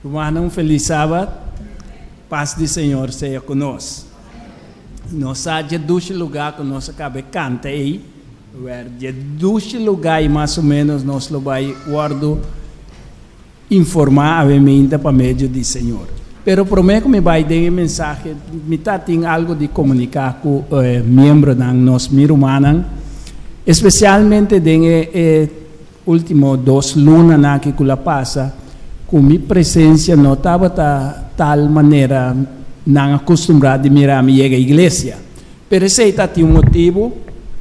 Rumannan un felis sabat. Pas di Señor sea ku nos. Nos sa dje dushi lugá ku nos a kaba e kanta ei. Wèr dje dushi lugá i mas o ménos nos lo bai wòrdu informá awe meinta pa medio di Señor. Pero promé ku mi bai den e mensahe, mi ta tin algu di komuniká ku e miembronan, nos mi rumannan, espesialmente den e Ultimo dos lunanan aki ku la pasa ku mi presensia no tabata tal manera nan a kustumbrá di mira mi yega iglesia. Pero esei ta tin un motibu,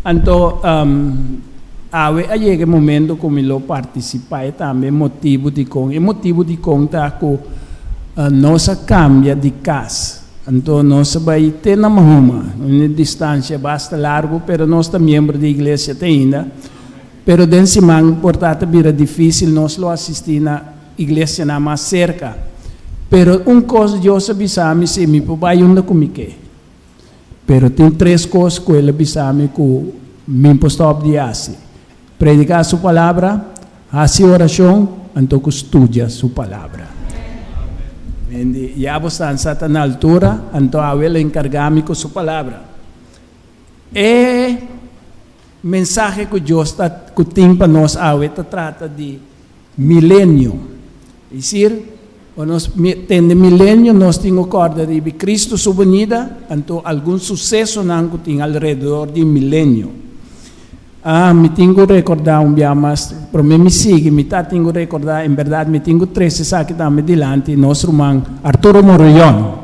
anto awe a yega e momento ku mi lo partisipá e tambe motibu dikon. E motibu dikon ta ku nos a kambia di kas, anto nos a bai te na Mahuma, un distansia basta largu, pero nos ta miembro di iglesia te ainda. Pero den siman por ta ta bira difícil nos lo asistí na iglesianan mas cerca. Pero un cos Dios a bisa mi si mi por bai unda cu mi ke. Pero tin tres cos cu El a bisa mi cu mi por stop di haci, Predica Su palabra, haci oracion, anto cu studia Su palabra. Mendi, ya bo stan sa ta na altura, anto awe El a encarga mi cu Su palabra. E. Mensahe ku Dios ta ku tin pa nos awe ta trata di milenio. Es desir, ora nos tende milenio nos tin ku kòrda riba Kristu su benida, anto algun susesonan ku tin alrededor di milenio. Ah, mi tin ku rekordá un bia mas, promé mi sigui, mi ta tin ku rekordá, en bèrdat mi tin ku trese esaki tambe dilanti nos ruman Arturo Moroyon.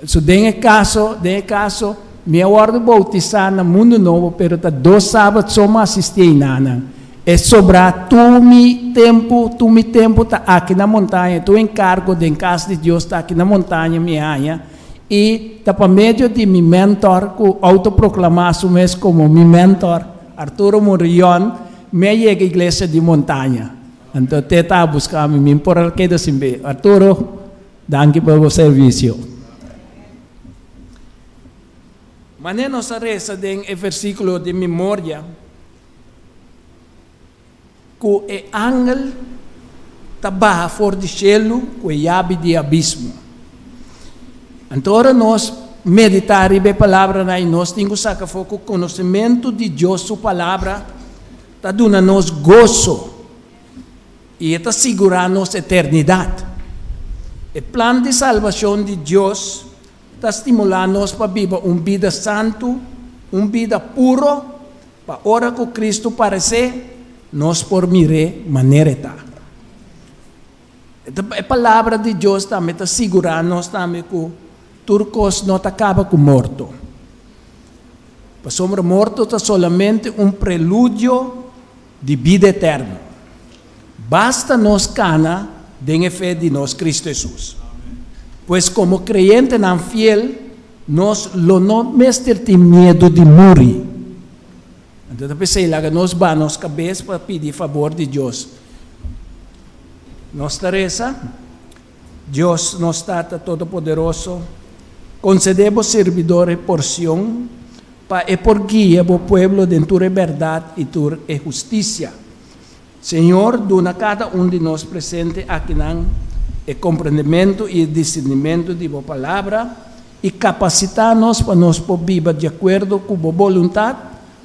So den e kaso, den e kaso, mi a wòrdu boutisá na Mundu Nobo, pero ta dos sabat so mi a asistí einanan. E sobrá tur mi tempu, tur mi tempu ta aki na montaña, tur enkargo den kas di Dios ta aki na montaña mi haña, i ta pa medio di mi mentor ku outoproklamá su mes komo mi mentor, Arturo Murillon, mi a yega iglesia di montaña. Anto te ta a buska mi, mi por a keda sin be. Arturo. Danki pa bo servisio. Manera nos a resa den e versíkulo di memoria ku e angel ta baha for di shelu ku e yabi di abismo. Anto ora nos meditá riba e palabranan ei, nos tin ku saka afó ku konosementu di Dios su Palabra ta duna nos goso. I e ta sigurá nos eternidat. E plan di salbashon di Dios ta stimulá nos pa biba un bida santu, un bida puro, pa ora ku Kristu paresé, nos por mir'é manera e ta. E Palabra di Dios tambe ta sigurá nos tambe ku tur kos no ta kaba ku morto. Pasobra morto ta solamente un preludio di bida eterno. Basta nos kana den e fe di nos Cristo Hesus. Pues komo kreyentenan fiel, nos lo no mester tin miedu di muri. Anto ta p'esei laga nos baha nos kabes pa pidi fabor di Dios. Nos ta resa, Dios, nos Tata Todopoderoso, konsede bo sirbidor e porcion Pa e por guia bo pueblo den tur e bèrdat i tur e hustisia. Señor, duna kada un di nos presente akinan e komprendementu i e disirnimentu di bo Palabra, i kapasitá nos pa nos por biba di akuerdo ku bo boluntat,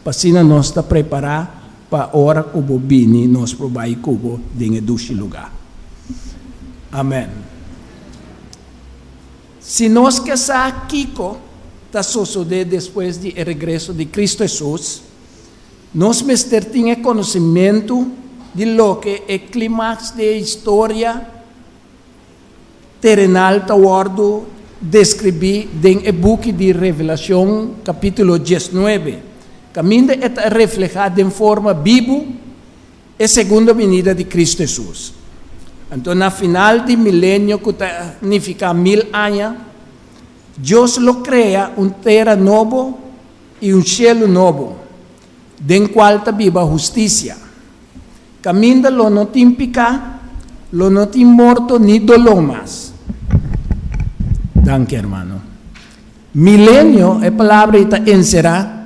pa asina nos ta prepará pa ora ku bo bini nos por bai ku bo den e dushi lugá. Amèn. Si nos ke sa kiko ta sosodé despues di e regreso di Kristu Hesus, nos mester tin e konosementu di loke e klimaks di e historia terenal ta wòrdu deskribí den e buki di Revelashon kapítulo diesnuebe, kaminda e ta reflehá den forma bibu E segundo binida di Cristo Hesus. Anto na final di milenio cu ta nifica mil aña, Dios lo crea un tera nobo y un cielo nobo, den cual ta biba husticia. Caminda lo no tin pica, lo no tin morto ni dolor mas. Danki hermano. Milenio, e palabra ei ta enserá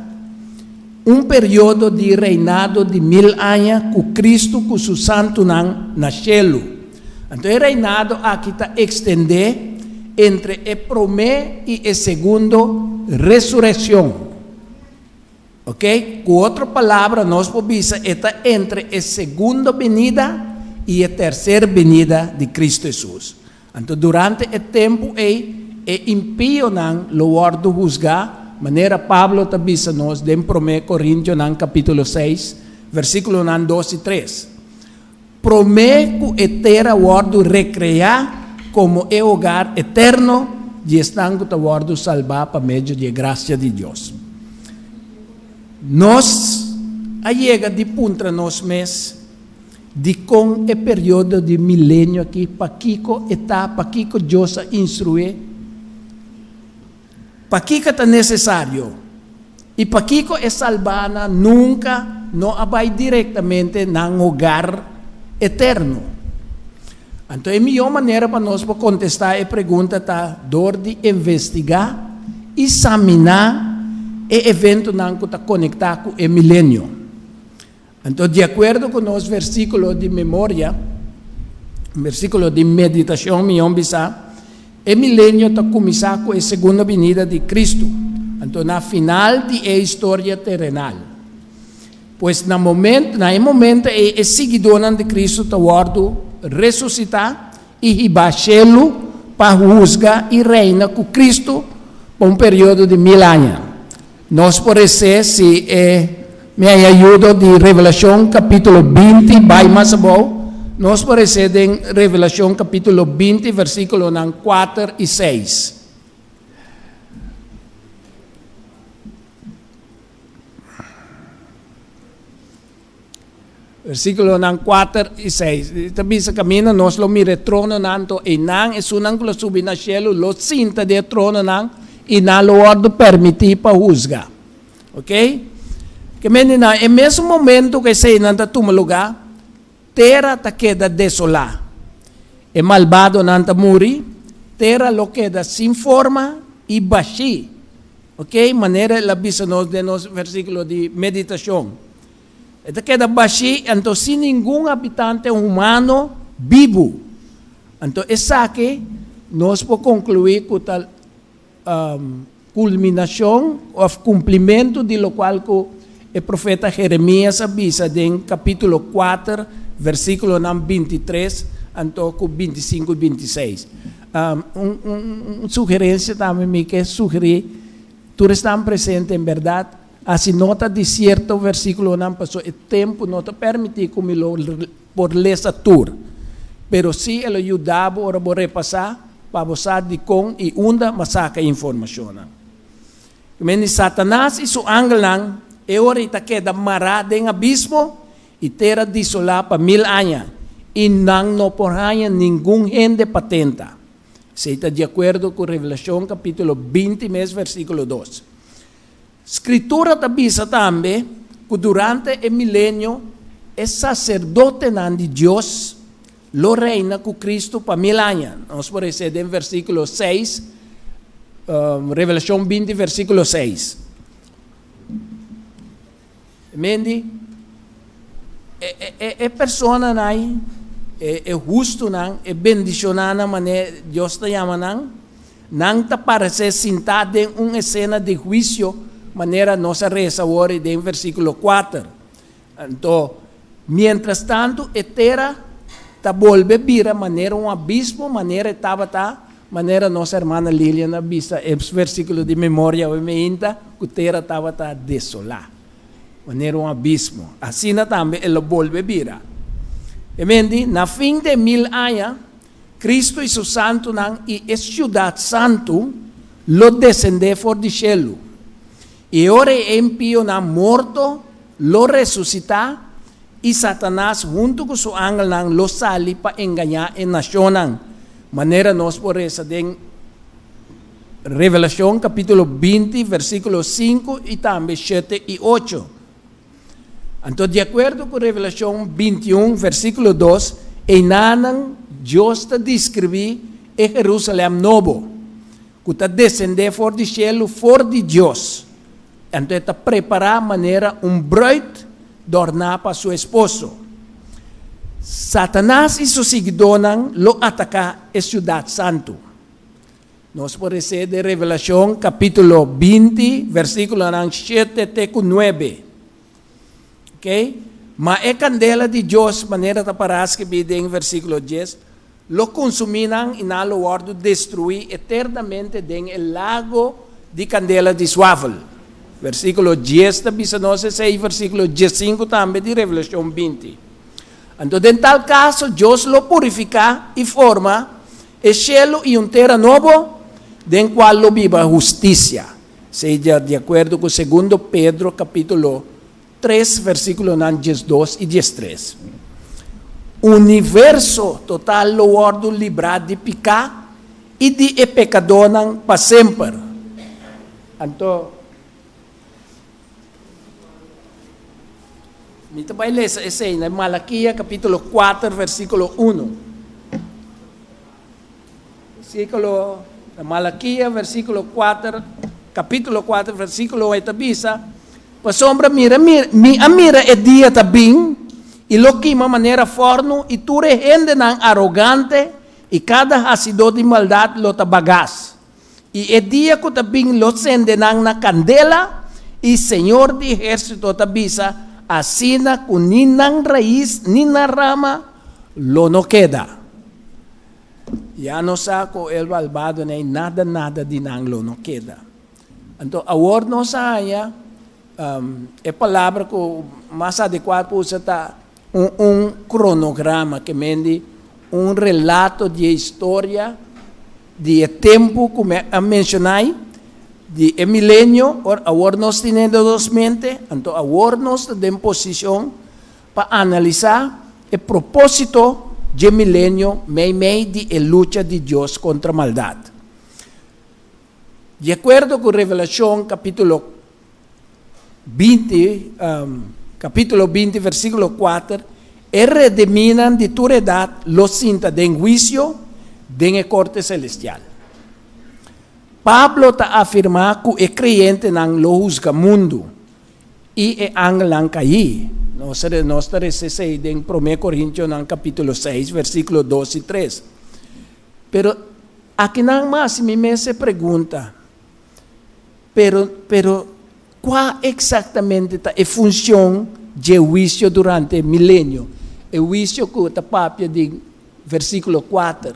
un periodo di reinado di mil aña ku Kristu ku su santunan na shelu. Anto e reinado aki ta ekstendé entre e promé i e segundo resurekshon. Ok? Ku otro palabra nos por bisa e ta entre e segundo binida i e terser binida di Kristu Hesus. Anto durante e tempu ei e impionan lo wòrdu husgá, manera Pablo ta bisa nos den Promé Korintionan kapítulo seis, versíkulonan dos i tres. Promé ku e tera wòrdu rekreá komo e hogar eterno di esnan ku ta wòrdu salbá pa medio di e grasia di Dios. Nos a yega di puntra nos mes dikon e periodo di milenio akí, pakiko e ta, pakiko Dios a instrué, Pakiko ta nesesario i pakiko e salbánan nunka no a bai direktamente nan hogar eterno? Anto e mihó manera pa nos por kontestá e pregunta ta dor di investigá i saminá e eventonan ku ta konektá ku e milenio. Anto di akuerdo ku nos versíkulo di memoria, versíkulo di meditashon mihó bisá, e milenio ta kuminsá ku e segundo binida di Kristu, anto na final di e historia terenal. Pues na momento, na e momento ei e siguidónan di Kristu ta wòrdu resusitá i hibá shelu pa husga i reina ku Kristu pa un periodo di mil aña. Nos por resé si e mi haña ayudo di Revelashon kapítulo 20 bai mas abou, nos por resé den Revelashon kapítulo 20 versíkulonan 4 i 6. Versíkulonan 4 i 6 ta bisa, Kaminda nos lo mira e trononan, anto einan esunnan ku lo subi na shelu lo sinta den e trononan i nan lo wòrdu permití pa husga. Ok? Ke mende na e mesun momentu ku eseinan ta tuma lugá, tera ta keda desolá. E malbadonan ta muri, tera lo keda sin forma i bashí. Ok? Manera el a bisa nos den nos versíkulo di meditashon. E ta keda bashí anto sin ningun habitante humano bibu. Anto esaki nos por konkluí ku ta kulminashon òf kumplimentu di lokual ku e profeta Jeremias a bisa den kapítulo kuater versíkulonan 23 anto ku 25 i 26. Un sugerensia tambe mi ke sugerí tur esnan presente en bèrdat Hasi nota di sierto versíkulonan pasobra e tempu no ta permití ku mi lo por lesa tur. Pero sí e lo yuda bo ora bo repasá pa bo sa dikon i unda bo a saka e informashonnan. Mende Satanas i su angelnan e ora ei ta keda mará den abismo i tera disolá pa mil aña, i nan no por haña ningun hende pa tenta. Esei ta di akuerdo ku Revelashon kapítulo 20 mes versíkulo 2. Skritura ta bisa tambe ku durante e milenio e saserdotenan di Dios lo reina ku Kristu pa mil aña. Nos por esei den versíkulo seis, Revelashon 20 versíkulo seis. Mendi, e, e, e personanan ei, e, e hustunan, e bendishonánan manera Dios ta yama nan, nan ta paresé sintá den un esena di huisio manera nos a resa awor den versíkulo 4. Anto, miéntras tantu e tera ta bolbe bira manera un abismo, manera e tabata, manera nos hermana Lilian a bisa e versíkulo di memoria awe meinta, ku tera tabata desolá, manera un abismo. Asina tambe e lo bolbe bira. E mendi, na fin di e mil aña, Kristu i su santunan i e siudat santu lo desendé for di shelu. I ora e impionan morto lo resusitá, i Satanas huntu ku su angelnan lo sali pa engañá e nashonnan, manera nos por resa den Revelashon kapítulo 20 versíkulo 5 i tambe 7 i 8. Anto di akuerdo ku Revelashon 21 versíkulo 2, einanan Dios ta deskribí e Herúsalèm Nobo, ku ta desendé for di shelu for di Dios. Anto e ta prepará manera un brùit dòrná pa su esposo. Satanas i su siguidónan lo ataká e siudat santu. Nos por resé den Revelashon kapítulo 20, versíkulonan 7 te ku 9. Ok? Ma e kandela di Dios, manera ta pará skibí den versíkulo 10, lo konsumí nan i nan lo wòrdu destruí eternamente den e lago di kandela di suafel. Versíkulo 10 ta bisa nos esei, versíkulo 15 tambe di Revelashon 20. Anto den tal kaso Dios lo purifiká i forma e shelu i un tera nobo den kual lo biba hustisia. Esei ta di akuerdo ku Segundo Pedro kapítulo 3 versíkulonan 12 i 13. Universo total lo wòrdu librá di piká i di e pekadónan pa semper. Anto, mi ta bai lesa esei na Malakia kapítulo 4 versíkulo 1. Versíkulo, Malakia versíkulo 4, kapítulo 4 versíkulo 1 ta bisa, Pasobra mira, mira, mi a mira e dia ta bin, i lo kima manera fòrnu, i tur e hendenan arogante i kada hasidó di maldat lo ta bagas. I e dia ku ta bin lo sende nan na kandela, i Señor di ehérsito ta bisa, asina ku ni nan rais ni nan rama lo no keda. Ya nos sa ku el malbadonan ei nada nada di nan lo no keda. Anto awor nos a haña e palabra ku mas adekuá pa usa ta un un kronograma, ke men di un relato di e historia di e tempu ku mi a menshoná ei, di e milenio. Or awor nos tene den nos mente, anto awor nos ta den posishon pa analisá e propósito dje milenio meimei di e lucha di Dios kontra maldat. Di akuerdo ku Revelashon kapítulo 20, kapítulo 20 versíkulo 4, e redimínan di tur edat lo sinta den huisio den e korte selestial. Pablo ta afirmá ku e kreyentenan lo husga mundu i e angelnan kaí. Nos nos ta resa esei den Promé Korintionan kapítulo 6 versíkulo 2 i 3. Pero akinan mas mi mes e pregunta, pero, pero kua eksaktamente ta e funshon dje huisio durante e milenio? E huisio ku ta papia di versíkulo 4,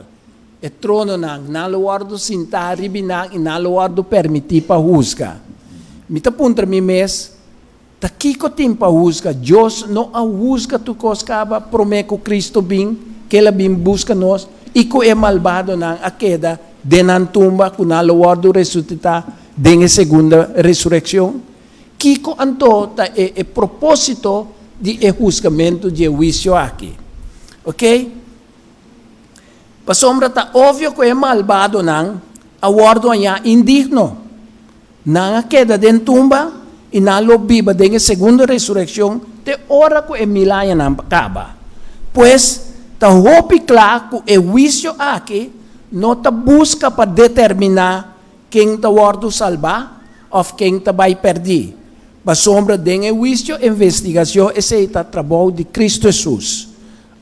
e trononan, nan lo wòrdu sintá riba nan i nan lo wòrdu permití pa husga. Mi ta puntra mi mes, Ta kiko tin pa husga? Dios no a husga tur kos kaba promé ku Kristu bin, ku el a bin buska nos, i ku e malbadonan a keda den nan tumba, ku nan lo wòrdu resusitá den e segunda resurekshon? Kiko anto ta e e propósito di e husgamentu di e huisio aki? Oke? Pasobra ta opvio ku e malbadonan a wòrdu hañá indigno. Nan a keda den tumba i nan lo biba den e segundo resurekshon te ora ku e mil añanan kaba. Pues, ta hopi kla ku e huisio aki no ta buska pa determiná ken ta wòrdu salbá òf ken ta bai pèrdí, pasobra den e huisio investigashon esei ta trabou di Kristu Hesus.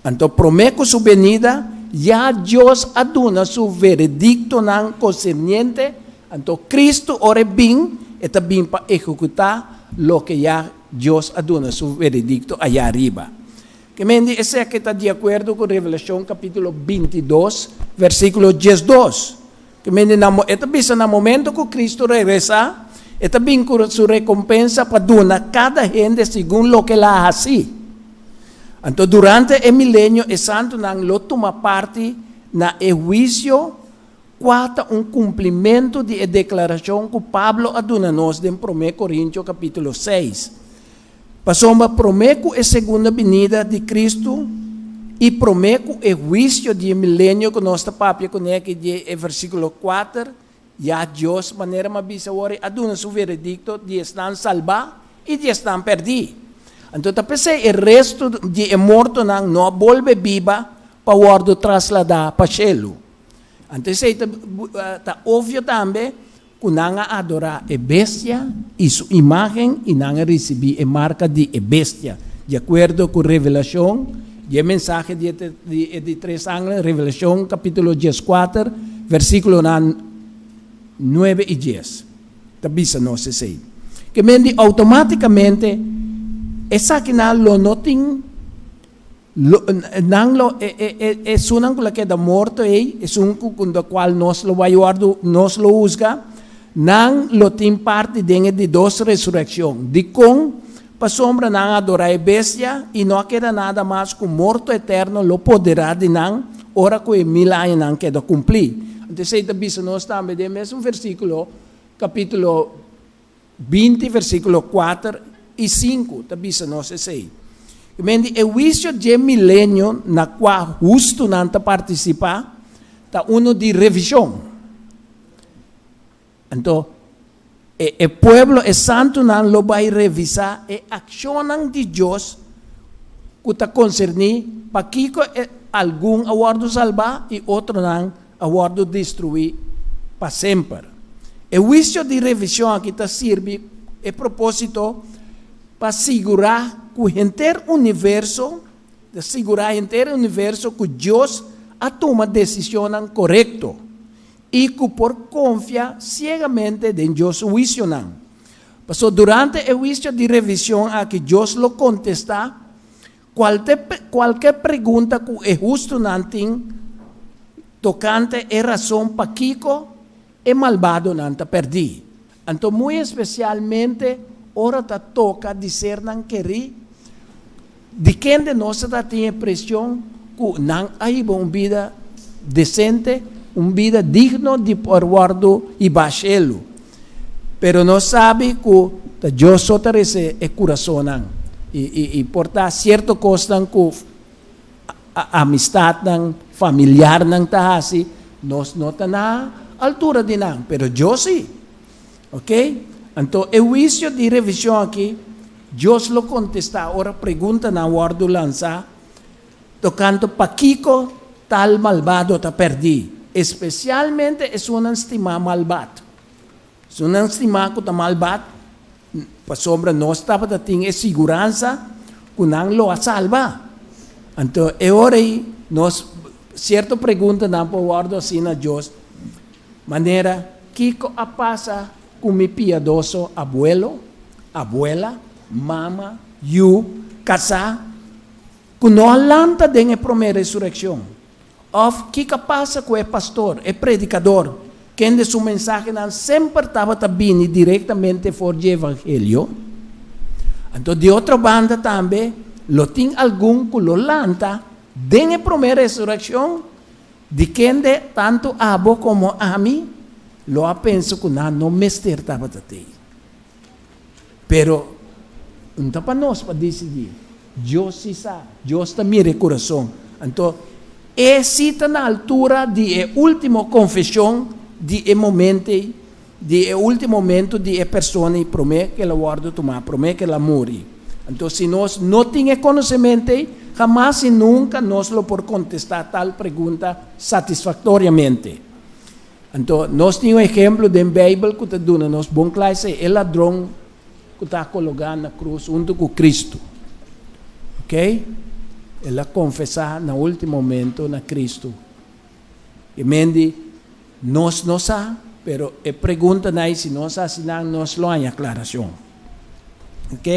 Anto promé ku su benida, ya Dios a duna su verediktonan konserniente, anto Kristu ora e bin, e ta bin pa ehekutá loke ya Dios a duna su veredikto ayá ariba. Ke men di esaki ta di akuerdo ku Revelashon kapítulo 22, versíkulo 12. Ke men di na e ta bisa na momento ku Kristu regresá, e ta bin ku su rekompensa pa duna kada hende segun loke el a hasi. Anto durante e milenio e santunan lo tuma parti na e huisio kua ta un kumplimentu di e deklarashon ku Pablo a duna nos den Promé Korintio kapítulo 6. Pasobra promé ku e segunda binida di Kristu i promé ku e huisio di e milenio ku nos ta papia kuné aki di e versíkulo 4, ya Dios, manera mi a bisa awor, a duna su veredikto di esnan salbá i di esnan pèrdí. Anto ta p'esei e restu di e mortonan no a bolbe biba pa wòrdu trasladá pa shelu. Anto esei ta ta opvio tambe ku nan a adorá e bestia i su imágen i nan a risibí e marka di e bestia, di akuerdo ku Revelashon Di e mensahe di e di e di tres angel, Revelashon kapítulo 14, versíkulonan 9 i 10, ta bisa nos esei. Ke men di outomátikamente esakinan lo no tin, lo, nan lo, e, e, e, esunnan ku lo keda morto ei, esun ku ku de kual nos lo bai wòrdu, nos lo husga, nan lo tin parti den e di dos resurekshon. Dikon? Pasobra nan a adorá e bestia i no a keda nada mas ku morto eterno lo poderá di nan ora ku e mil añanan keda kumplí. Anto esei ta bisa nos tambe den e mesun versíkulo, kapítulo 20, versíkulo 4 i 5 ta bisa nos esei. Mendi e huisio dje milenio na kua hustunan ta partisipá ta uno di revishon. Anto, e pueblo, e santunan lo bai revisá e akshonnan di Dios ku ta konserní pakiko algun a wòrdu salbá i otronan a wòrdu destruí pa semper. E huisio di revishon aki ta sirbi e propósito pa sigurá ku henter universo, di sigurá henter universo ku Dios a tuma desishonnan korekto i ku por konfia siegamente den Dios su huisionan. Paso durante e huisio di revishon aki Dios lo kontestá kualke pregunta ku e hustunan tin tokante e rason pakiko e malbadonan ta pèrdí. Anto, muy espesialmente, ora ta toka di sernan kerí, di kende nos ta tin impreshon ku nan a hiba un bida desente, un bida digno di por wòrdu hibá shelu. Pero nos sabi ku ta Dios so ta rese e kurasonnan i por ta sierto kosnan ku amistatnan, familiarnan ta hasi, nos no ta na altura di nan, pero Dios sí. Ok? Anto, e huisio di revishon aki, Dios lo kontestá ora preguntanan wòrdu lansá, tokante pakiko tal malbado ta pèrdí, espesialmente esunnan stimá malbado. Esunnan stimá ku ta malbado, pasobra nos tabata tin e siguransa ku nan lo a salba. Anto, e ora ei, nos sierto preguntanan por wòrdu hasí na Dios, manera, kiko a pasa ku mi piadoso abuelo, abuela, mama, yu, kasá, ku no a lanta den e promé resurekshon? Òf kiko a pasa ku e pastor, e predikador, kende su mensahenan semper tabata bini direktamente for di evangelio? Anto, di otro banda tambe, lo tin algun ku lo lanta den e promé resurekshon, di kende tantu abo komo ami lo a pensa ku nan no mester tabata tei. Pero, no ta pa nos pa disidí. Dios sí sa, Dios ta mira e kurason. Anto, e sí ta na altura di e último konfeshon di e momento, di e último momento di e persona i promé ku el a wòrdu tumá, promé ku el a muri. Anto, si nos no tin e konosementu, hamas i nunka nos lo por kontestá tal pregunta satisfaktoriamente. Anto, nos tin un ehèmpel den Beibel ku ta duna nos bon kla, e ladron ku ta kologá na krus huntu ku Kristu. Ok? El a konfesá na último momento na Kristu. I mendi, nos no sa, pero e pregunta ei, si nos hasi nan, nos lo haña aklarashon. Ok?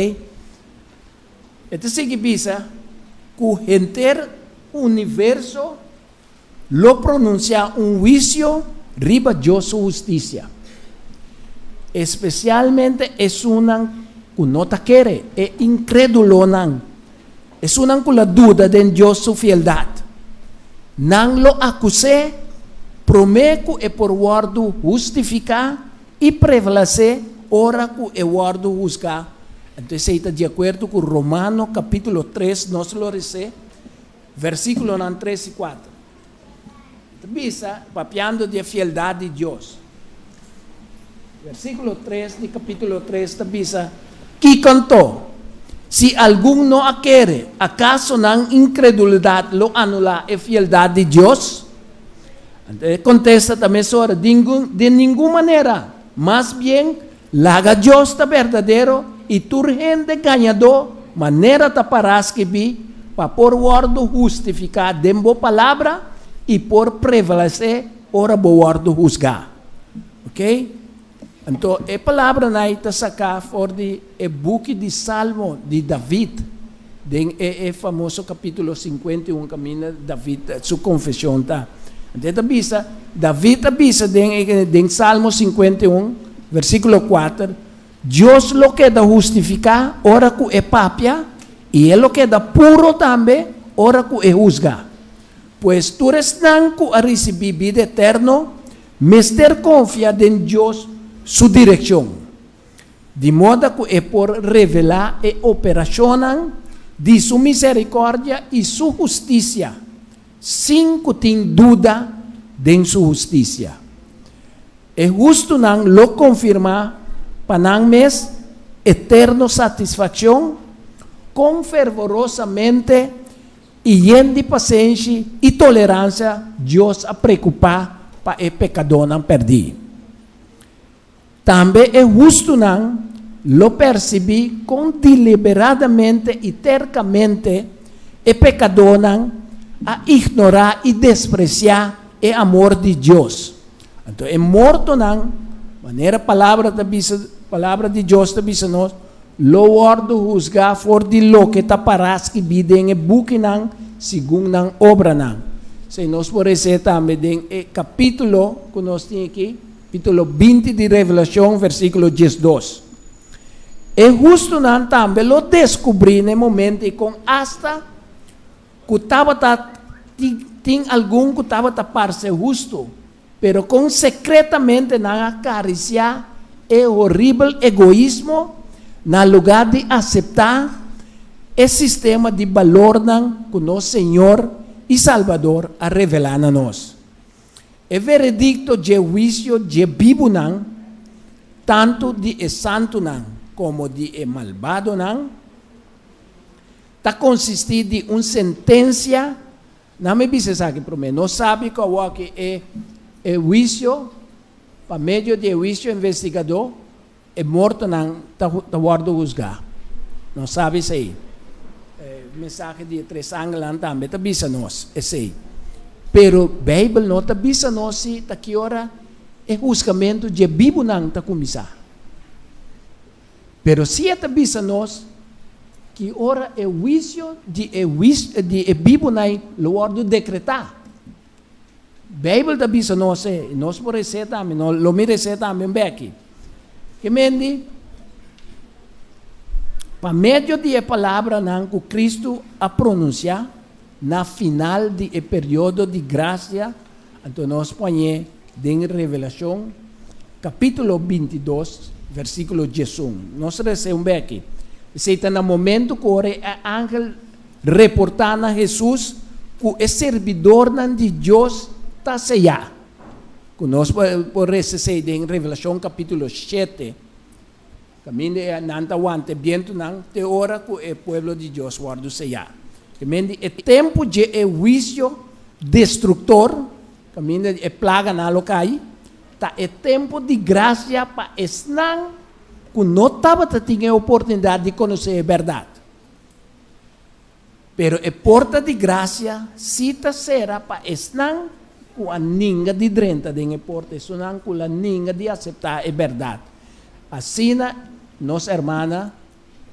E ta sigui bisa ku henter universo lo pronunsiá un huisio riba Dios su hustisia. Espesialmente esunnan ku no ta kere, e inkrédulonan. Esunnan ku ta duda den Dios su fieldat. Nan lo akus'é promé ku e por wòrdu hustifiká i prevalesé ora ku e wòrdu husgá. Anto, esei ta di akuerdo ku Romano kapítulo 3, nos lo lesa, versíkulo 3 i 4. Bisa, papiando di fieldat di Dios. Versíkulo 3 di kapítulo 3 ta bisa, kiko anto? Si algun no a kere, akaso nan inkredulidat lo anulá e fieldat di Dios? Kontesta tambe sobre, di ningun manera. Mas bien, laga Dios ta berdadero i tur hende gañadó, manera ta pará skibí. pa por wòrdu hustifiká den bo palabra i por prevalesé ora bo wòrdu husgá. Ok? Anto e palabranan ei ta saká for di e buki di Salmo di David, den e e famoso kapítulo 51 kaminda David su konfeshon ta. Anto e ta bisa, David a bisa den e den Salmo 51, versíkulo 4, Dios lo keda hustifiká ora ku e papia, i e lo keda puro tambe ora ku e husga. Pues tur esnan ku a risibí bida eterno mester konfia den Dios su direkshon, di moda ku e por revelá e operashonnan di su miserikòrdia i su hustisia, sin ku tin duda den su hustisia. E hustunan lo konfirmá pa nan mes eterno satisfakshon kon fervorosamente i yen di pasenshi i toleransia Dios a preokupá pa e pekadónan pèrdí. Tambe e hustunan lo persibí kon deliberadamente i terkamente e pekadónan a ignorá i despresiá e amor di Dios. Anto e mortonan, manera palabra ta bisa, palabra di Dios ta bisa nos, lo wòrdu husgá for di loke ta pará skibí den e bukinan segun nan obranan. Esei nos por resé tambe den e kapítulo ku nos tin aki, kapítulo 20 di Revelashon, versíkulo 12. E hustunan tambe lo deskubrí na e momento ei kon asta ku tabata tin algun ku tabata parse hustu, pero kon sekretamente nan a karisiá e horibel egoismo na lugá di aseptá e sistema di balornan ku nos Señor i Salbador a revelá na nos. E veredikto dje huisio dje bibunan, tantu di e santunan komo di e malbadonan, ta konsistí di un sentensia. Nan mi bisa esaki promé. Nos sabi ku awoki e e huisio, pa medio di e huisio investigadó, e mortonan ta ta wòrdu husgá. Nos sabi esei. E mensahe di e tres angelnan tambe ta bisa nos esei. Pero Beibel no ta bisa nos si ta ki ora e husgamentu dje bibunan ta kuminsá. Pero si e ta bisa nos ki ora e huisio di e di e bibunan lo wòrdu dekretá. Beibel ta bisa nos e, i nos por res'é tambe, no lo mi res'é tambe un bèki. Ke mendi? Pa medio di e palabranan ku Kristu a pronunsiá na final di e periodo di grasia, anto nos poñ'é den Revelashon kapítulo 22, versíkulo 11. Nos res'é un bèki. Esei ta na momentu ku ora e angel reportá na Hesus ku e sirbidornan di Dios ta seyá. Ku nos por resa esei den Revelashon kapítulo 7, kaminda e nan ta wanta e bientunan te ora ku e pueblo di Dios wòrdu seyá. Ke men di e tempu dje e huisio destruktor, kaminda e plaganan lo kai, ta e tempu di grasia pa esnan ku no tabata tin e oportunidat di konosé e bèrdat. Pero e porta di grasia sí ta sera pa esnan ku a ninga di drenta den e porta, esunnan ku la ninga di aseptá e bèrdat. Asina, nos hermana,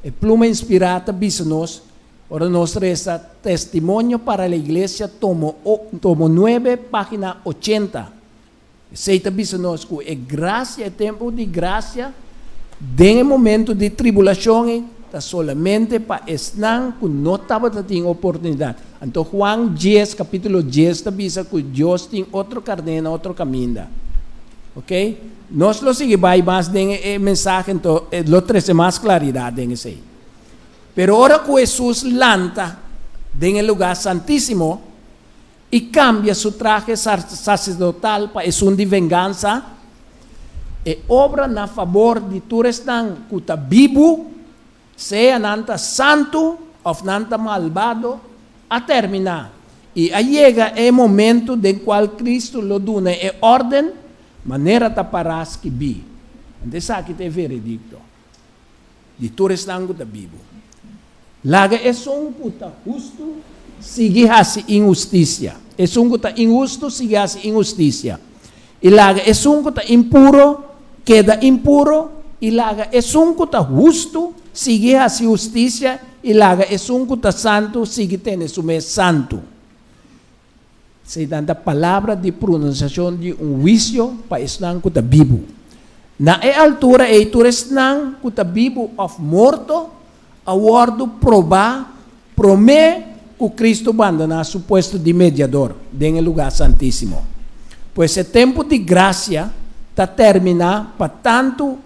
e pluma inspirá ta bisa nos ora nos resa Testimonio para la Iglesia, tomo tomo 9, página 80. Esei ta bisa nos ku e grasia, e tempu di grasia, den e momentu di tribulashon ei, ta solamente pa esnan ku no tabata tin oportunidat. Anto Juan 10, kapítulo 10 ta bisa ku Dios tin otro karné na otro kaminda. Oké? Nos lo sigui bai mas den e mensahe, anto e lo trese mas klaridat den esei. Pero ora ku Hesus lanta den e lugá santísimo, i kambia su trahe saserdotal pa esun di vengansa, e obra na fabor di tur esnan ku ta bibu, sea nan ta santu òf nan ta malbado, a terminá, i a yega e momentu den kual Kristu lo duna e órden manera ta pará skibí. Anto esaki ta e veredikto di tur esnan ku ta bibu. Laga esun ku ta hustu sigui hasi inhustisia, esun ku ta inhustu sigui hasi inhustisia, i laga esun ku ta impuro keda impuro, i laga esun ku ta hustu sigui hasi hustisia, i laga esun ku ta santu sigui tene su mes santu. Eseinan ta palabra di pronunsiashon di un huisio pa esnan ku ta bibu. Na e altura ei tur esnan ku ta bibu òf morto a wòrdu probá promé ku Kristu bandoná su puesto di mediador den e lugá santísimo. Pues e tempu di grasia ta terminá pa tantu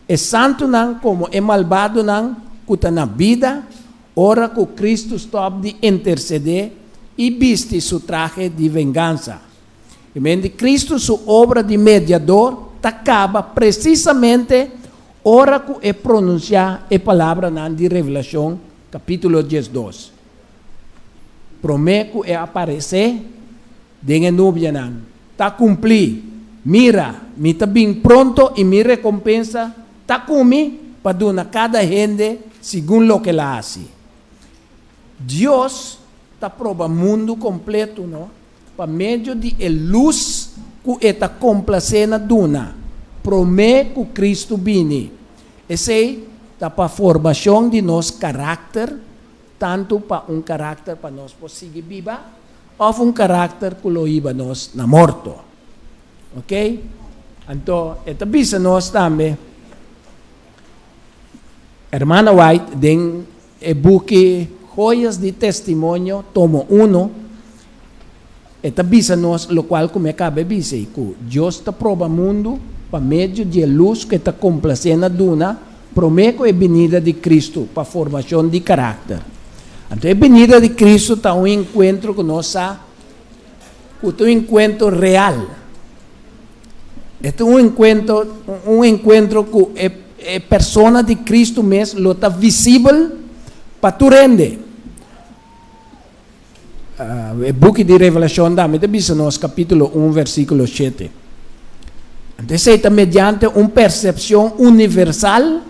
e santunan komo e malbadonan ku ta na bida Ora ku Kristu stòp di intersedé i bisti su trahe di vengansa. I men di Kristu su obra di mediador ta kaba presisamente ora ku e pronunsiá e palabranan di Revelashon kapítulo 12. Promé ku e aparesé den e nubianan, Ta kumplí! Mira, mi ta bin pronto i mi rekompensa Ta ku mi pa duna kada hende segun loke el a hasi. Dios ta proba mundu kompletu, no, pa medio di e lus ku e ta komplasé na duna, promé ku Kristu bini. Esei ta pa formashon di nos karakter, tantu pa un karakter pa nos por sigui biba òf un karakter ku lo hiba nos na morto. Ok? Anto e ta bisa nos tambe, Hermana White den e buki Joyas di Testimonio, tomo uno, e ta bisa nos lokual ku mi a kaba e bisa ei, ku Dios ta proba mundu pa medio di e lus ku e ta komplasé na duna promé ku e binida di Kristu pa formashon di karakter. Anto e binida di Kristu ta un enkuentro ku nos sa Ku ta un enkuentro real. E ta un enkuentro, un enkuentro ku e e persona di Kristu mes lo ta visibel pa tur hende. E buki di Revelashon tambe ta bisa nos, kapítulo un versíkulo shete. Anto esei ta mediante un persepshon universal,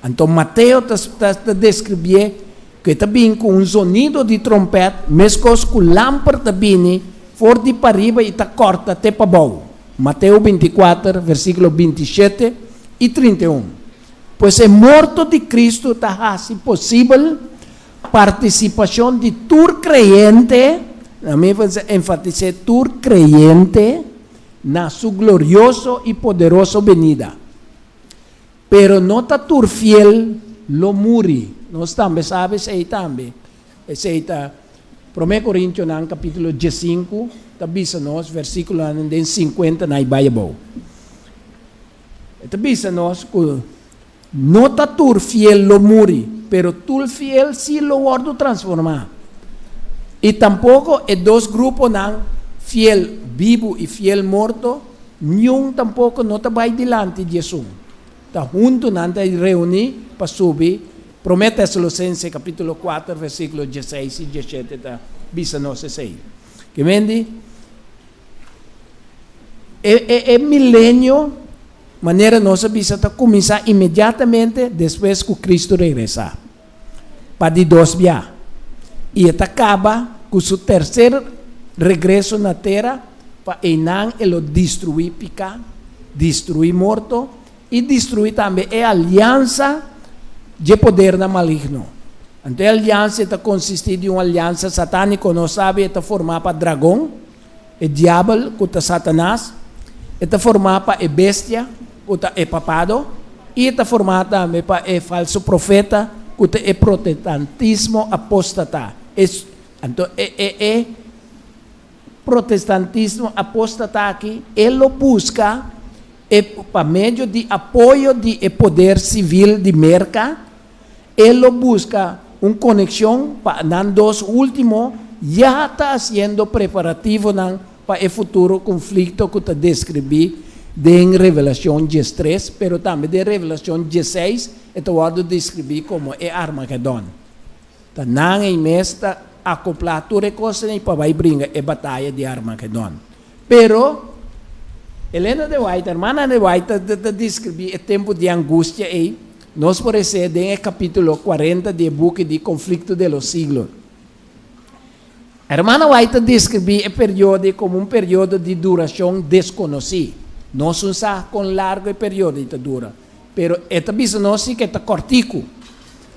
anto Mateo ta ta deskribié Ku e ta bin ku un zonido di trompèt, meskos ku lamper ta bini for di pariba i ta kòrta te pabou. Mateo 24, versíkulo 27 i 31. Pues e morto di Kristu ta hasi posibel partisipashon di tur kreyente, na mi enfatis'é tur kreyente, na su glorioso i poderoso benida. Pero no ta tur fiel lo muri. Nos tambe sabi esei tambe. Esei ta Promé Korintionan kapítulo 15 ta bisa nos, versíkulonan den 50 na i bai abou. E ta bisa nos ku no ta tur fiel lo muri, pero tur fiel sí lo wòrdu transformá. I tampoko e dos gruponan, fiel bibu i fiel morto, Niun tampoko no ta bai dilanti di esun. Ta huntu nan ta reuní pa subi. Promé Tesalosense kapítulo 4 versíkulo 16 i 17 ta bisa nos esei. Ke men di, e e e milenio, manera nos a bisa, ta kuminsá inmediatamente despues ku Kristu regresá pa di dos bia, i e ta kaba ku su terser regreso na tera. Pa einan e lo destruí piká, destruí morto i destruí tambe e aliansa dje podernan maligno. Anto e aliansa e ta konsistí di un aliansa satániko, nos sabi e ta formá pa dragon, e diabel ku ta Satanas, e ta formá pa e bestia ku ta e papado i e ta formá tambe pa e falso profeta ku ta e protestantismo apóstata. Anto e e e. Protestantismo apóstata aki, e lo buska e pa medio di apoyo di e poder sivil di Merka, e lo buska un konekshon pa nan dos último ya ta hasiendo preparativonan pa e futuro konflikto ku ta deskribí den Revelashon 13, pero tambe den Revelashon 16 e ta wòrdu deskribí komo e Armagedon. Ta nan ei mes ta akoplá tur e kosnan ei pa bai bringa e bataya di Armagedon. Pero, Elena de White, hermana de White, ta ta deskribí e tempu di angustia ei. Nos por les'é den kapítulo 40 di e buki di Conflicto de los Siglos. Hermana White ta deskribí e periodo komo un periodo di durashon deskonosí. Nos no sa kon largu e periodo ta dura, pero e ta bisa nos ku ta kòrtiku.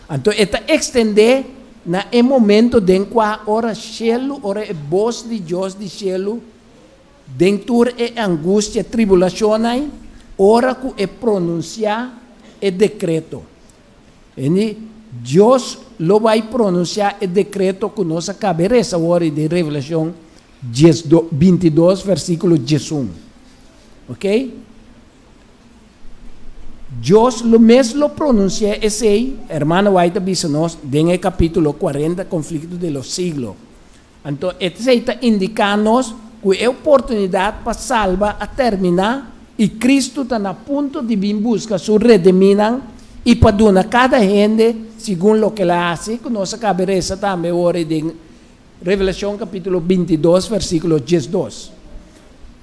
Anto, e ta ekstendé na e momento den kua ora shelu, ora e bos di Dios di shelu, den tur e angustia, tribulashon, ora ku e pronunsiá e dekreto. I Dios lo bai pronunsiá e dekreto ku nos a kaba di lesa awor di Revelashon 22, versíkulo 11. Ok? Dios lo mes lo pronunsiá esei, hermana White bisa nos, den kapítulo 40, Conflicto de los Siglos. Anto, esei ta indikando nos ku e oportunidat pa salba a terminá i Kristu ta na punto di bin buska su redimínan i pa duna kada hende segun loke el a hasi, ku nos a kaba di lesa tambe awor den Revelashon kapítulo 22, versíkulo 12.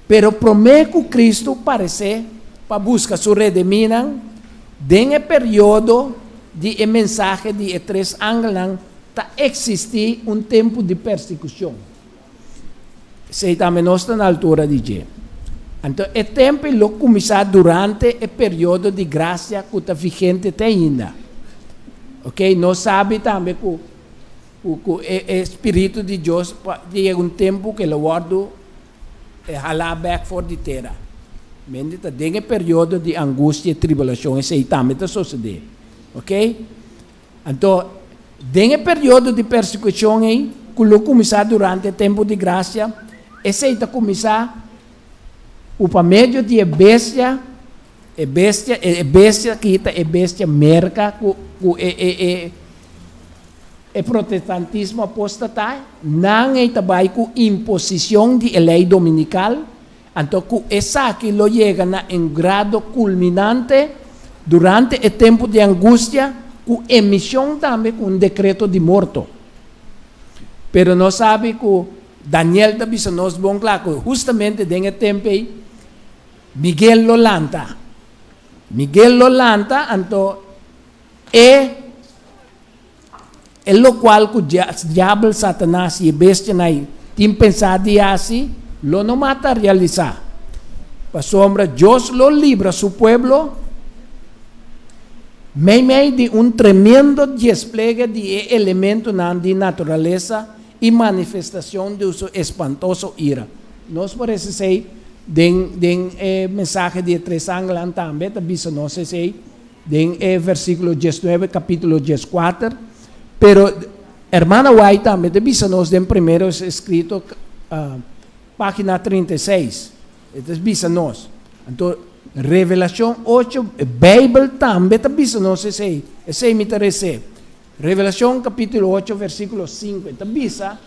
Pero promé ku Kristu aparesé pa buska su redimínan, den e periodo di e mensahe di e tres angelnan, ta eksistí un tempu di persekushon. Esei tambe nos ta na altura di dje. Anto, e tempu lo kuminsá durante e periodo di grasia ku ta vigente te ainda. Ok? Nos sabi tambe ku e Spiritu di Dios yega un tempu ku e lo wòrdu halá bèk for di tera. Mende ta den e periodo di angustia i tribulashon, esei tambe ta susedé. Ok? Anto, den e periodo di persekushon ei, ku lo kuminsá durante e tempu di grasia, esei ta kuminsá pa medio di bestia, e bestia ku ta e bestia Merka, ku e protestantismo apóstata, nan ta bai ku imposishon di lei dominikal, anto ku esaki lo yega na un grado kulminante durante e tempu di angustia, ku emishon tambe ku un dekreto di morto. Pero nos sabi ku Daniel ta bisa nos bon kla, hustamente den e tempu ei, Miguel lo lanta. Miguel lo lanta, anto e lokual ku diabel Satanas i bestia ei tin pensá di hasi, lo no materialisá. Pasobra Dios lo libra su pueblo meimei di un tremendo despliegue di elementonan di naturalesa i manifestashon di su espantoso ira. Nos por lesa den mensahe di tres angelnan tambe, ta bisa nos esei, den versíkulo 19, kapítulo 14, pero hermana White tambe ta bisa nos den Primeros Escritos, página 36. E ta bisa nos. Anto, Revelashon 8, Beibel tambe ta bisa nos esei. Esei mi ta lesa. Revelashon kapítulo 8, versíkulo 5. Ta bisa,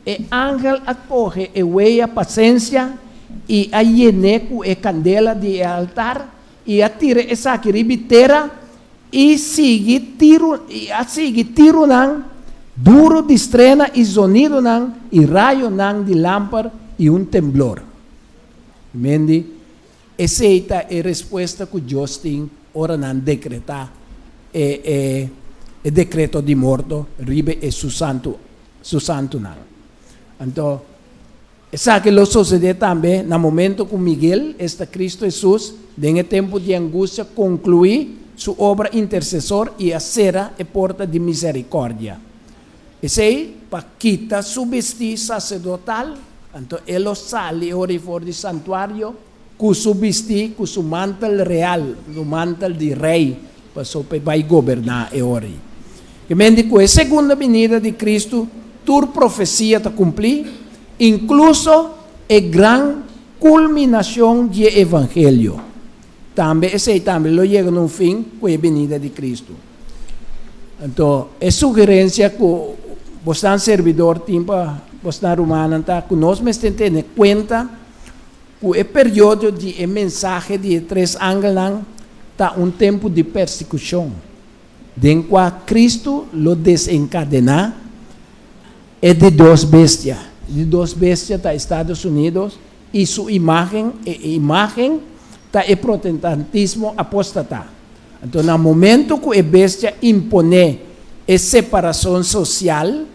e angel a kohe e wea pasenshi i a yen'é ku e kandela di altar i a tira esaki riba tera i sigui tiru i a sigui tirunan duru di strena i zonidonan i rayonan di lamper i un temblor. Mendi, esei ta e respuesta ku Dios tin ora nan dekretá e dekreto di morto riba e su santunan. Anto, esaki lo susedé tambe na momento ku Miguel, esta Kristu Hesus, den tempu di angustia, konkluí su obra intersesor i a sera e porta di miserikòrdia. Esei, pa kita su bistí saserdotal, anto e lo sali ora for di santuario, ku su bistí, ku su mantel real, su mantel di rei, pa bai goberná e ora. Ke men ku e segunda binida di Kristu, tur profesia ta kumpli, inkluso e gran kulminashon di evangelio. Tambe esei tambe lo yega na un fin ku e binida di Kristu. Anto, e sugerensia ku boso servidor tin pa boso rumannan ta ku nos mester tene kuenta ku e periodo di e mensahe di tres angelnan ta un tempu di persekushon, den kua Kristu lo desenkadená e di dos bestia. Di dos bestia ta Estados Unidos i su imágen, e imágen ta e protestantismo apóstata. Anto na momento ku e bestia imponé e separashon sosial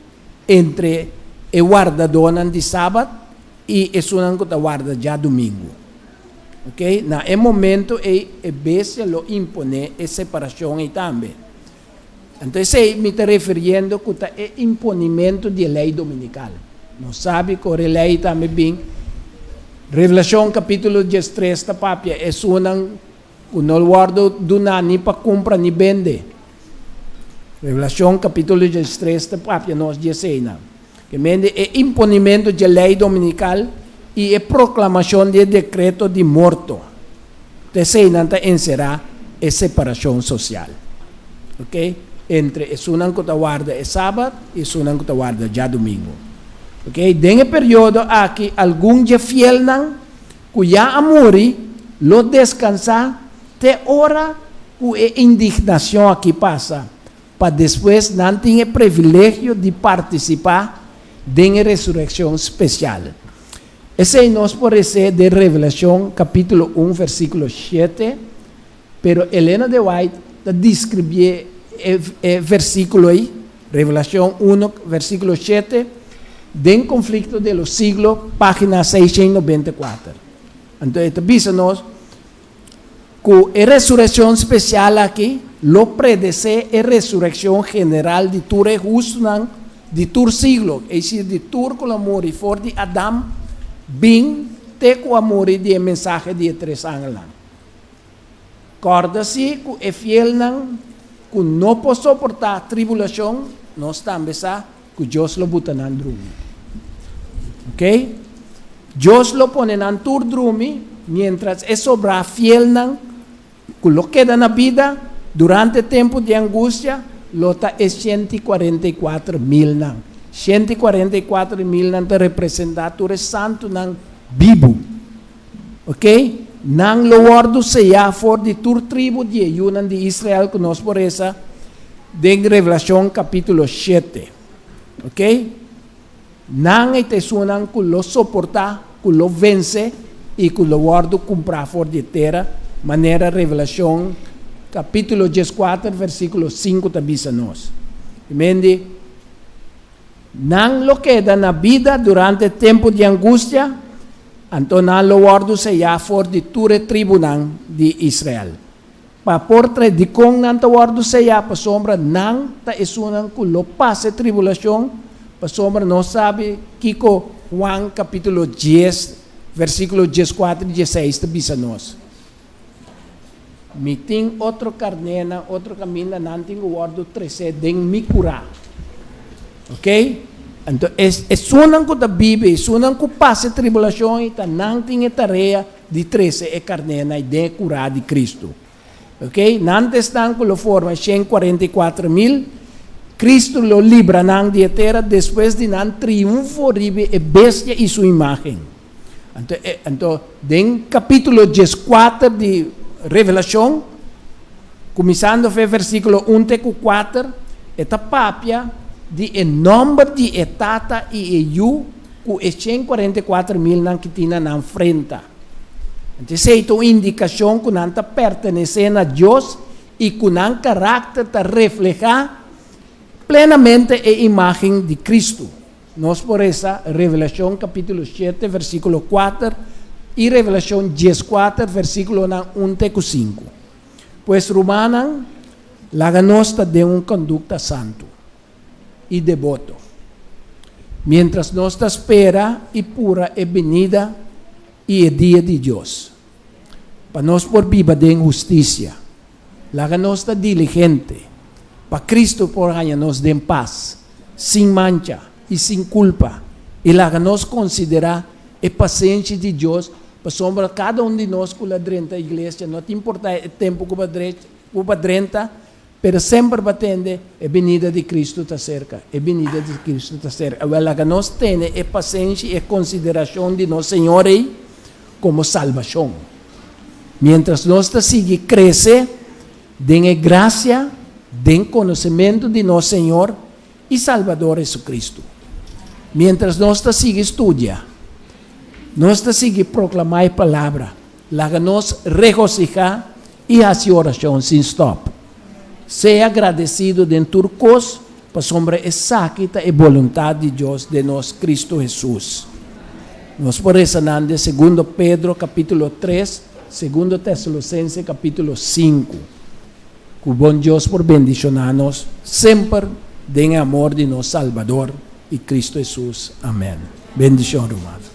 entre e wardadónan di sabat i esunnan ku ta warda djadumingu. Ok, na e momento ei e bestia lo imponé e separashon ei tambe. Anto esei mi ta refiriendo ku ta e imponimentu di e lei dominikal. Nos sabi ku ora e lei tambe bin, Revelashon kapítulo diestres ta papia esunnan ku no wòrdu duná ni pa kumpra ni bende. Revelashon kapítulo diestres ta papia nos di eseinan. Ke mende e imponimentu dje lei dominikal i e proklamashon di e dekreto di morto. Ta eseinan ta enserá e separashon sosial, ok, entre esunnan ku ta warda e sabat i esunnan ku ta warda djadumingu. Ok, den e periodo aki algun dje fielnan ku ya a muri lo deskansá te ora ku e indignashon aki pasa, pa despues nan tin e privilegio di partisipá den e resurekshon spesial. Esei nos por resé den Revelashon kapítulo un versíkulo shete, pero Elena de White ta deskribié e e versíkulo ei, Revelashon un versíkulo shete, den Conflicto de los Siglos, página 694. Anto e ta bisa nos Ku e resurekshon spesial aki lo predesé e resurekshon general di tur e hustunan di tur siglo, es desir, di tur ku lo muri for di Adam bin te ku a muri di e mensahe di e tres angelnan. Kòrda si ku e fielnan ku no por soportá tribulashon, nos tambe sa ku Dios lo buta nan drumi. Ok? Dios lo pone nan tur drumi miéntras e sobrá fielnan ku lo keda na bida durante tempu di angustia lo ta e 144 milnan. 144 milnan ta representá tur e santunan bibu. Ok? Nan lo wòrdu seyá for di tur tribu di e yunan di Israel ku nos por resa den Revelashon kapítulo shete. Ok? Nan ei ta esunnan ku lo soportá, ku lo vense i ku lo wòrdu kumprá for di e tera, manera Revelashon kapítulo dieskuater versíkulo sinku ta bisa nos. Mendi, Nan lo keda na bida durante e tempu di angustia, anto nan lo wòrdu seyá for di tur e tribunan di Israel. Pa por trae dikon nan ta wòrdu seyá? Pasobra nan ta esunnan ku lo pasa e tribulashon, pasobra nos sabi kiko Juan kapítulo dies, versíkulo dieskuater i diesseis ta bisa nos. Mi tin otro karnénan, otro kaminda, nan tin ku wòrdu tresé den mi kurá. Ok? Anto esunnan ku ta biba, esunnan ku pasa e tribulashon ei, ta nan tin e tarea di trese e karnénan ei den e kurá di Kristu. Ok? Nan ta esnan ku lo forma e 144.000. Kristu lo libra nan di e tera despues di nan triunfo riba e bestia i su imágen. Anto, e, anto den kapítulo dieskuater di Revelashon, kuminsando fe versíkulo un te ku kuater, e ta papia di e nòmber di e Tata i e Yu ku e 144.000 nan ki tin na nan frenta. Anto esei ta un indikashon ku nan ta pertenesé na Dios i ku nan karakter ta reflehá plenamente e imágen di Kristu. Nos por resa Revelashon kapítulo shete versíkulo kuater i Revelashon dieskuater versíkulonan un te ku sinku. Pues rumannan, laga nos ta den un kondukta santu i deboto, miéntras nos ta spera i pura e binida i e dia di Dios, pa nos por biba den hustisia. Laga nos ta diligente pa Cristo por haña nos den pas, sin mancha i sin culpa, i laga nos considerá e pasenshi di Dios, pasobra cada un di nos cu la drenta iglesia, no ta importá e tempu cu bo a drenta, pero semper bo a tende, E binida di Cristo ta cerca, e binida di Cristo ta cerca. Awel, laga nos tene e pasenshi i e consideracion di nos Señor ei como salbacion. Miéntras nos ta sigui krese den e grasia, den konosementu di nos Señor i Salbador Jesucristo. Miéntras nos ta sigui studia, nos ta sigui proklamá e Palabra, laga nos regosihá. I hasi orashon sin stòp. Sea agradesido den tur kos, pasobra esaki ta e boluntat di Dios den nos Kristu Hesus. Nos por resa nan den Segundo Pedro kapítulo 3, Segundo Tesalosense kapítulo 5. Ku bon Dios por bendishoná nos semper den e amor di nos Salbador i Kristu Hesus. Amèn. Bendishon, ruman.